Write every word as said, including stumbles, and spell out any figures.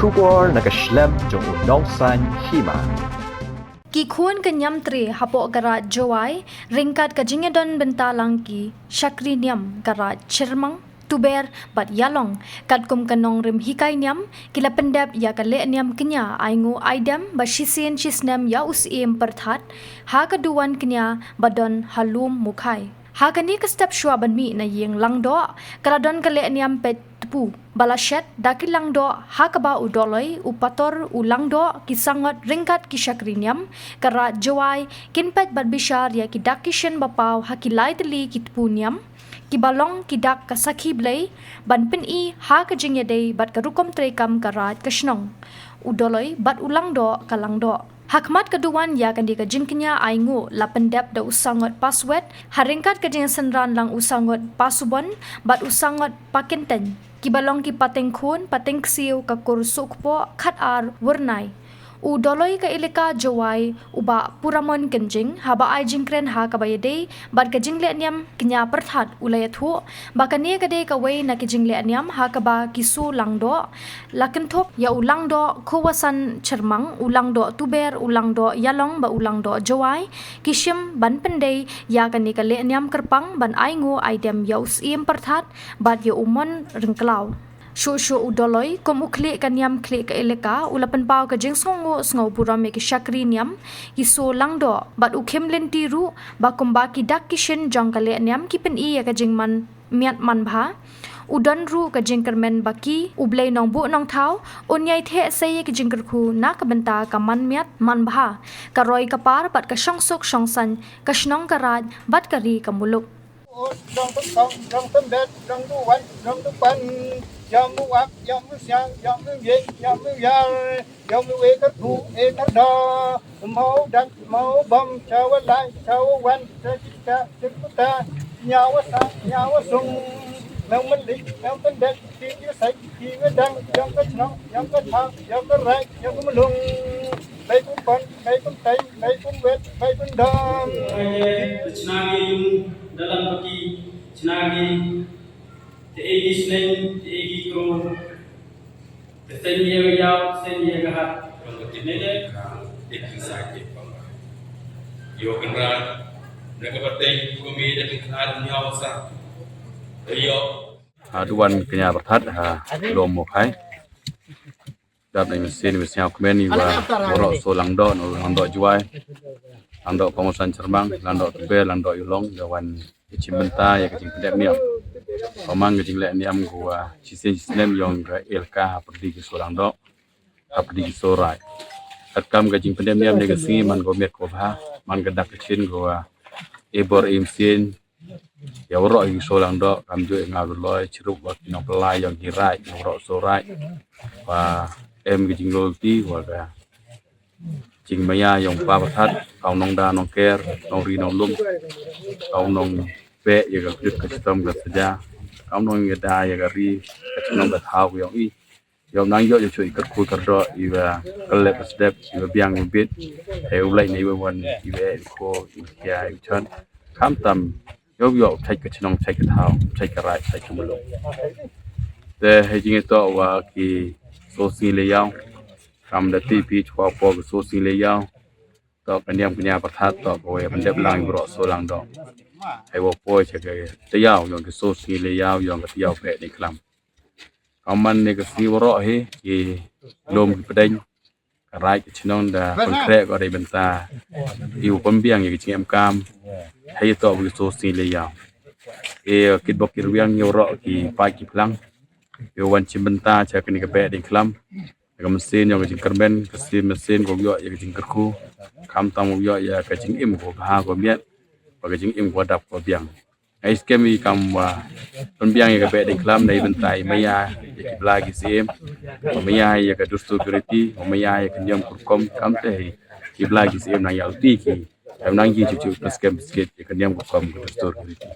Khubor na ka shlem jong u Nongsaiñ Hima. Ki khun ka niam tre hapoh ka Raid Jowai, ryngkat ka jingïadon bynta lang ki shakri niam ka Raid Chyrmang, Tuber bad Ïalong, katkum ka nongrim hikai niam, ki la pyndep ïa ka leh niam kñia ai nguh ai dem ba shisien shisnem ïa u Syiem Pyrthat ha ka duwan kñia ba don ha Lum Mukhai. Ha kane ka step shuwa ban mih na ïing Langdoh, ka la don ka leh niam peit tpu ba la shet da ki Langdoh, ha kaba u Doloi, u Pator, u Langdoh, ki Sangot ryngkat ki shakri niam ka Raid Jowai kin peit bad bishar ïa ki dak ki shin ba paw ha ki lai tylli ki tpu niam kiba long ki dak ka sakhi Blei ban pyni ha ka jingïadei bad ka rukom treikam ka Raid ka shnong, u Doloi bad u Langdoh ka Langdoh. Ha khmat ka duwan ïa kane ka jingkñia ai nguh la pyndep da u Sangot Paswet, ha ryngkat ka jingsynran lang u Sangot Pasubon bad u Sangot Pakyntein, kiba long ki pateng khun pateng ksiew ka kur Sohkpoh Khatar Wyrnai. U Doloi ka elaka Jowai, u Bah Puramon Kynjing, haba ai jingkren ha kaba ïadei bad ka jingleh niam kñia pyrthat, u la ïathuh ba kane ka dei kawei na ki jingleh niam ha kaba ki Soh Langdoh la kynthup ïa u Langdoh Khuwasan Chyrmang, u Langdoh Tuber, u Langdoh Ïalong bad u Langdoh Jowai, ki shim ban pyndei ïa kane ka leh niam kyrpang ban ai nguh ai dem ïa u Syiem Pyrthat bad ïa u Mon Ryngklaw. Shuh shuh u Doloi, kum u khlieh ka niam khlieh ka elaka, u la pynpaw ka jingsngewnguh sngewburom ïa ki shakri niam ki Soh Langdoh bad u khim lynti ruh ba kumba ki dak ki shin jong ka leh niam ki pyni ïa ka jingman miat manbha, u don ruh ka jingkyrmen ba ki, U Blei Nongbuh Nongthaw un ïai theh sei ïa ki jingkyrkhu na ka bynta ka man miat man bha, ka roi ka par bad ka shongsuk shongsaiñ ka shnong ka raid bad ka ri ka muluk. Dong tong tong, dong tong bet, dong duwan, dong dupan, yam muak, yam musiang, yam muyek, yam muyar, yam muwe kerbu, e kerda, mau dan, mau bam, cawa lai, cawa wan, cakita, cekuta, nyawa sa, nyawa sung, nang mendik, nang pendek, tinggi sai, tinggi dang, yang kecnong, yang kecang, yang kerai, yang kemelung, baik umpan, baik umtai, baik umwet, baik undang. Chnagi dalam peti, chnagi te egi sneng, te egi kro, te sen ye ga yau, sen ye ga hat. Kong ka tinene ka, te ki sa ke pang. Yo kenra, na ka pateng, ko mi da ki khat nyaw sa. Yo. Ha duwan kñia pyrthat ha Lum Mukhai. Dap na mynsiem, mynsiem kmen ïa u waroh Soh Langdoh, na Langdoh Jowai, Langdoh Khuwasan Chyrmang, Langdoh Tuber, Langdoh Ïalong, da wan ïa ka jingbynta ïa ka jingpyndep niam. Ka man ka jingleh niam ka wa shisien shisnem ïong ka elaka ha pyrdi ki Soh Langdoh, ha pyrdi ki Soh Raid. Katkam ka jingpyndep niam ne ka sngi man ka miet ka bha, man ka dak ka shin ka wa e bor e mynsiem, ïa waroh ïa ki Soh Langdoh, kamjooh ïa nga Doloi, chirup wa ki nongpynlait ïong ki raid, ïa waroh Soh Raid. Wa em ki jinglulti, wa ka jingmaïa ïong Pa Pyrthat, ka u nongda nongker, nongri nonglum, ka u nongbeh ïa ka kjut ka chitom ka saja, ka u nongïada ïa ka ri, ka chnong ka thaw ïong i. Ïa u nang ïoh ïa shu i kyrkhu kyrdoh, i wa kyllet ka step, i wa biang i wa bit. Hei u leit na i wa wan, i wa eh i ko, i wa kia i wa chon. Khamtam ïa u ïoh u thait ka chnong, thait ka thaw, thait ka raid, thait ka muluk. Te hei jingïatoh wa ki Soh Sngi Lei Ïaw. Kam da tip phi chwa poi ki Soh Sngi Lei Ïaw. Toh ka niam kñia pyrthat, toh kawei pyndep lang ïa waroh Soh Langdoh. Hei wa poi cha ka taïaw ïong ki Soh Sngi Lei Ïaw, ïong ka taïaw Beh Diengkhlam. Ka man ne ka sngi waroh hi ki lum ki pdeng, ka raid ka chnong da pynkhreh ka dei bynta i u pynbiang ïa ka jingem kam. Hei toh ki Soh Sngi Lei Ïaw. E kit bok kit rwiang ïa waroh ki paid ki phlang, ïa wan shim bynta cha kane ka Beh Diengkhlam. Ïa ka mynsiem ïa ka jingkyrmen, ka mynsiem, mynsiem ka u ïoh ïa ka jingkyrkhu. Khamtam u ïoh ïa ka jingim ka bha ka miat, bad ka jingim ka dap ka biang. Nga i skhem i kam wa pynbiang ïa ka Beh Diengkhlam na i bynta i maïa ïa ki bla ki syiem, wa maïa ïa ka dustur ka riti, wa maïa ïa ka niam ka rukom, kam te hi ki bla ki syiem nang ïa lti ki. Em nang ki chu chu pynskhem pynskit ïa ka niam ka rukom ka dustur ka riti.